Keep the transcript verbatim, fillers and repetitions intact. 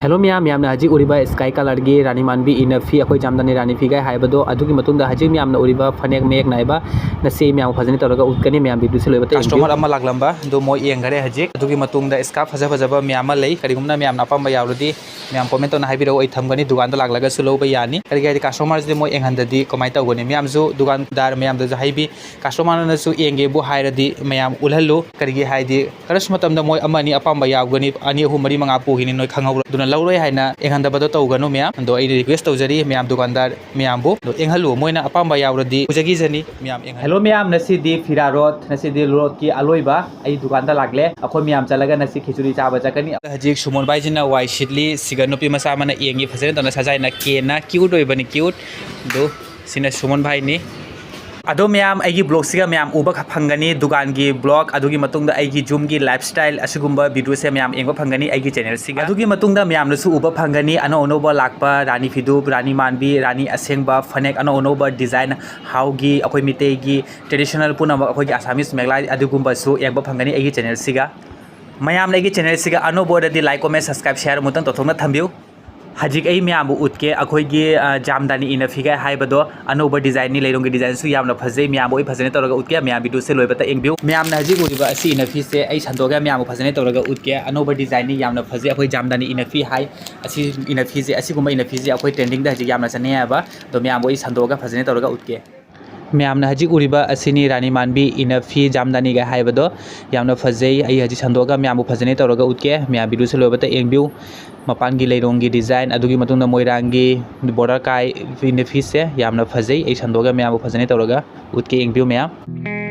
Hello ꯃꯌꯥꯝ, ꯃꯌꯥꯝꯅ ꯍꯧꯖꯤꯛ ꯎꯔꯤꯕ sky colourꯒꯤ ꯔꯥꯅꯤ ꯃꯥꯟꯕꯤ ꯏꯅꯐꯤ, ꯑꯩꯈꯣꯏ ꯖꯥꯝꯗꯥꯅꯤ ꯔꯥꯅꯤ ꯐꯤꯒꯥꯏ ꯍꯥꯏꯕꯗꯣ, ꯑꯗꯨꯒꯤ ꯃꯇꯨꯡꯗ ꯍꯧꯖꯤꯛ ꯃꯌꯥꯝꯅ ꯎꯔꯤꯕ ꯐꯅꯦꯛ ꯃꯌꯦꯛ ꯅꯥꯏꯕ ꯅꯁꯤ ꯃꯌꯥꯝ ꯐꯖꯅ ꯇꯧꯔꯒ ꯎꯠꯀꯅꯤ꯫ ꯃꯌꯥꯝ videoꯁꯦ ꯂꯣꯏꯕ customer ꯑꯃ ꯂꯥꯛꯂꯝꯕ ꯑꯗꯨ ꯃꯣꯏ ꯌꯦꯡꯈꯔꯦ꯫ ꯍꯧꯖꯤꯛ ꯑꯗꯨꯒꯤ ꯃꯇꯨꯡꯗ scarf ꯐꯖ ꯐꯖꯕ ꯃꯌꯥꯝ ꯑꯃ ꯂꯩ꯫ ꯀꯔꯤꯒꯨꯝꯕ ꯃꯌꯥꯝꯅ ꯑꯄꯥꯝꯕ ꯌꯥꯎꯔꯗꯤ ꯃꯌꯥꯝ comment ꯇꯧꯅ ꯍꯥꯏꯕꯤꯔꯛꯑꯣ, ꯑꯩ ꯊꯝꯒꯅꯤ, ꯗꯨꯀꯥꯟꯗ ꯂꯥꯛꯂꯒꯁꯨ ꯂꯧꯕ ꯌꯥꯅꯤ꯫ ꯀꯔꯤꯒꯤ ꯍꯥꯏꯗꯤ customerꯁꯤꯗꯤ ꯃꯣꯏ ꯌꯦꯡꯍꯟꯗꯗꯤ ꯀꯃꯥꯏꯅ ꯇꯧꯒꯅꯤ? ꯃꯌꯥꯝꯁꯨ ꯗꯨꯀꯥꯟꯗꯥꯔ ꯃꯌꯥꯝꯗꯁꯨ ꯍꯥꯏꯕꯤ, customerꯅꯁꯨ ꯌꯦꯡꯒꯦꯕꯨ ꯍꯥꯏꯔꯗꯤ ꯃꯌꯥꯝ ꯎꯠꯍꯜꯂꯨ꯫ ꯀꯔꯤꯒꯤ ꯍꯥꯏꯗꯤ ꯈꯔꯁꯨ ꯃꯇꯝꯗ ꯃꯣꯏ ꯑꯃ ꯑꯅꯤ ꯑꯄꯥꯝꯕ ꯌꯥꯎꯒꯅꯤ, ꯑꯅꯤ ꯑꯍꯨꯝ ꯃꯔꯤ ꯃꯉꯥ ꯄꯨꯈꯤꯅꯤ, ꯅꯣꯏ ꯈꯪꯍꯧꯔꯣꯏ꯫ ꯑꯗꯨꯅ ꯂꯧꯔꯣꯏ ꯍꯥꯏꯅ ꯌꯦꯡꯍꯟꯗꯕꯗꯣ ꯇꯧꯒꯅꯨ ꯃꯌꯥꯝ꯫ ꯑꯗꯣ ꯑꯩꯅ request ꯇꯧꯖꯔꯤ ꯃꯌꯥꯝ ꯗꯨꯀꯥꯟꯗꯥꯔ ꯃꯌꯥꯝꯕꯨ, ꯑꯗꯣ ꯌꯦꯡꯍꯜꯂꯨ, ꯃꯣꯏꯅ ꯑꯄꯥꯝꯕ ꯌꯥꯎꯔꯗꯤ ꯎꯖꯈꯤꯖꯅꯤ ꯃꯌꯥꯝ꯫ ꯌꯦꯡꯍꯜꯂꯨ꯫ Hello ꯃꯌꯥꯝ, ꯉꯁꯤꯗꯤ ꯐꯤꯔꯥ ꯔꯣꯠ, ꯉꯁꯤꯗꯤ ꯔꯣꯠꯀꯤ ꯑꯂꯣꯏꯕ ꯑꯩ ꯗꯨꯀꯥꯟꯗ ꯂꯥꯛꯂꯦ꯫ ꯑꯩꯈꯣꯏ ꯃꯌꯥꯝ ꯆꯠꯂꯒ ꯉꯁꯤ ꯈꯦꯆꯨꯔꯤ ꯆꯥꯕ ꯆꯠꯀꯅꯤ꯫ ꯍꯧꯖꯤꯛ ꯁꯨꯃꯣꯟ ꯚꯥꯏꯁꯤꯅ ꯋꯥꯏ ꯁꯤꯠꯂꯤ, ꯁꯤꯒ ꯅꯨꯄꯤ ꯃꯆꯥ ꯑꯃꯅ ꯌꯦꯡꯉꯤ, ꯐꯖꯅ ꯇꯧꯅ ꯁꯥꯖꯥꯏꯅ ꯀꯦꯅ, cute ꯑꯣꯏꯕꯅꯤ, cute꯫ ꯑꯗꯨ ꯁꯤꯅ ꯁꯨꯃꯣꯟ ꯚꯥꯏꯅꯤ꯫ ꯑꯗꯣ ꯃꯌꯥꯝ, ꯑꯩꯒꯤ vlogꯁꯤꯒ ꯃꯌꯥꯝ ꯎꯕ ꯈ-, ꯐꯪꯒꯅꯤ, ꯗꯨꯀꯥꯟꯒꯤ vlog, ꯑꯗꯨꯒꯤ ꯃꯇꯨꯡꯗ ꯑꯩꯒꯤ ꯌꯨꯝꯒꯤ lifestyle, ꯑꯁꯤꯒꯨꯝꯕ videoꯁꯦ ꯃꯌꯥꯝ ꯌꯦꯡꯕ ꯐꯪꯒꯅꯤ ꯑꯩꯒꯤ channelꯁꯤꯒ꯫ ꯑꯗꯨꯒꯤ ꯃꯇꯨꯡꯗ ꯃꯌꯥꯝꯅꯁꯨ ꯎꯕ ꯐꯪꯒꯅꯤ ꯑꯅꯧ ꯑꯅꯧꯕ ꯂꯥꯛꯄ ꯔꯥꯅꯤ ꯐꯤꯗꯨ, ꯔꯥꯅꯤ ꯃꯥꯟꯕꯤ, ꯔꯥꯅꯤ ꯑꯁꯦꯡꯕ, ꯐꯅꯦꯛ ꯑꯅꯧ ꯑꯅꯧꯕ design, ꯍꯥꯎꯒꯤ, ꯑꯩꯈꯣꯏ ꯃꯤꯇꯩꯒꯤ traditional ꯄꯨꯝꯅꯃꯛ, ꯑꯩꯈꯣꯏꯒꯤ Assamese ꯃꯦꯈꯂꯥ, ꯑꯗꯨꯒꯨꯝꯕꯁꯨ ꯌꯦꯡꯕ ꯐꯪꯒꯅꯤ ꯑꯩꯒꯤ channelꯁꯤꯒ꯫ ꯃꯌꯥꯝꯅ ꯑꯩꯒꯤ channelꯁꯤꯒ ꯑꯅꯧꯕ ꯑꯣꯏꯔꯗꯤ like, comment, subscribe, share ꯑꯃꯨꯛꯇꯪ ꯇꯧꯊꯣꯛꯅ ꯊꯝꯕꯤꯌꯨ꯫ ꯍꯧꯖꯤꯛ ꯑꯩ ꯃꯌꯥꯝꯕꯨ ꯎꯠꯀꯦ, ꯑꯩꯈꯣꯏꯒꯤ, ꯑ, ꯖꯥꯝꯗꯥꯅꯤ ꯏꯅꯐꯤꯒ ꯍꯥꯏꯕꯗꯣ ꯑꯅꯧꯕ designꯅꯤ, ꯂꯩꯔꯣꯡꯒꯤ designꯁꯨ ꯌꯥꯝꯅ ꯐꯖꯩ꯫ ꯃꯌꯥꯝꯕꯨ ꯑꯩ ꯐꯖꯅ ꯇꯧꯔꯒ ꯎꯠꯀꯦ, ꯃꯌꯥꯝ videoꯁꯦ ꯂꯣꯏꯕꯇ ꯌꯦꯡꯕꯤꯌꯨ꯫ ꯃꯌꯥꯝꯅ ꯍꯧꯖꯤꯛ ꯎꯔꯤꯕ ꯑꯁꯤ ꯏꯅꯐꯤꯁꯦ ꯑꯩ ꯁꯟꯗꯣꯛꯑꯒ ꯃꯌꯥꯝꯕꯨ ꯐꯖꯅ ꯇꯧꯔꯒ ꯎꯠꯀꯦ꯫ ꯑꯅꯧꯕ designꯅꯤ, ꯌꯥꯝꯅ ꯐꯖꯩ꯫ ꯑꯩꯈꯣꯏ ꯖꯥꯝꯗꯥꯅꯤ ꯏꯅꯐꯤ ꯍꯥꯏ꯫ ꯑꯁꯤ ꯏꯅꯐꯤꯁꯦ, ꯑꯁꯤꯒꯨꯝꯕ ꯏꯅꯐꯤꯁꯦ ꯑꯩꯈꯣꯏ trendingꯗ ꯍꯧꯖꯤꯛ ꯌꯥꯝꯅ ꯆꯠꯅꯩ ꯍꯥꯏꯕ꯫ ꯑꯗꯣ ꯃꯌꯥꯝꯕꯨ ꯑꯩ ꯁꯟꯗꯣꯛꯑꯒ ꯐꯖꯅ ꯇꯧꯔꯒ ꯎꯠꯀꯦ꯫ ꯃꯌꯥꯝꯅ ꯍꯧꯖꯤꯛ ꯎꯔꯤꯕ ꯑꯁꯤꯅꯤ ꯔꯥꯅꯤ ꯃꯥꯟꯕꯤ ꯏꯅꯐꯤ ꯖꯥꯝꯗꯥꯅꯤꯒ ꯍꯥꯏꯕꯗꯣ꯫ ꯌꯥꯝꯅ ꯐꯖꯩ꯫ ꯑꯩ ꯍꯧꯖꯤꯛ ꯁꯟꯗꯣꯛꯑꯒ ꯃꯌꯥꯝꯕꯨ ꯐꯖꯅ ꯇꯧꯔꯒ ꯎꯠꯀꯦ꯫ ꯃꯌꯥꯝ videoꯁꯦ ꯂꯣꯏꯕꯇ ꯌꯦꯡꯕꯤꯌꯨ꯫ ꯃꯄꯥꯟꯒꯤ ꯂꯩꯔꯣꯡꯒꯤ design, ꯑꯗꯨꯒꯤ ꯃꯇꯨꯡꯗ ꯃꯣꯏꯔꯥꯡꯒꯤ border ꯀꯥꯏ ꯏꯅꯐꯤꯁꯦ ꯌꯥꯝꯅ ꯐꯖꯩ꯫ ꯑꯩ ꯁꯟꯗꯣꯛꯑꯒ ꯃꯌꯥꯝꯕꯨ ꯐꯖꯅ ꯇꯧꯔꯒ ꯎꯠꯀꯦ, ꯌꯦꯡꯕꯤꯌꯨ ꯃꯌꯥꯝ꯫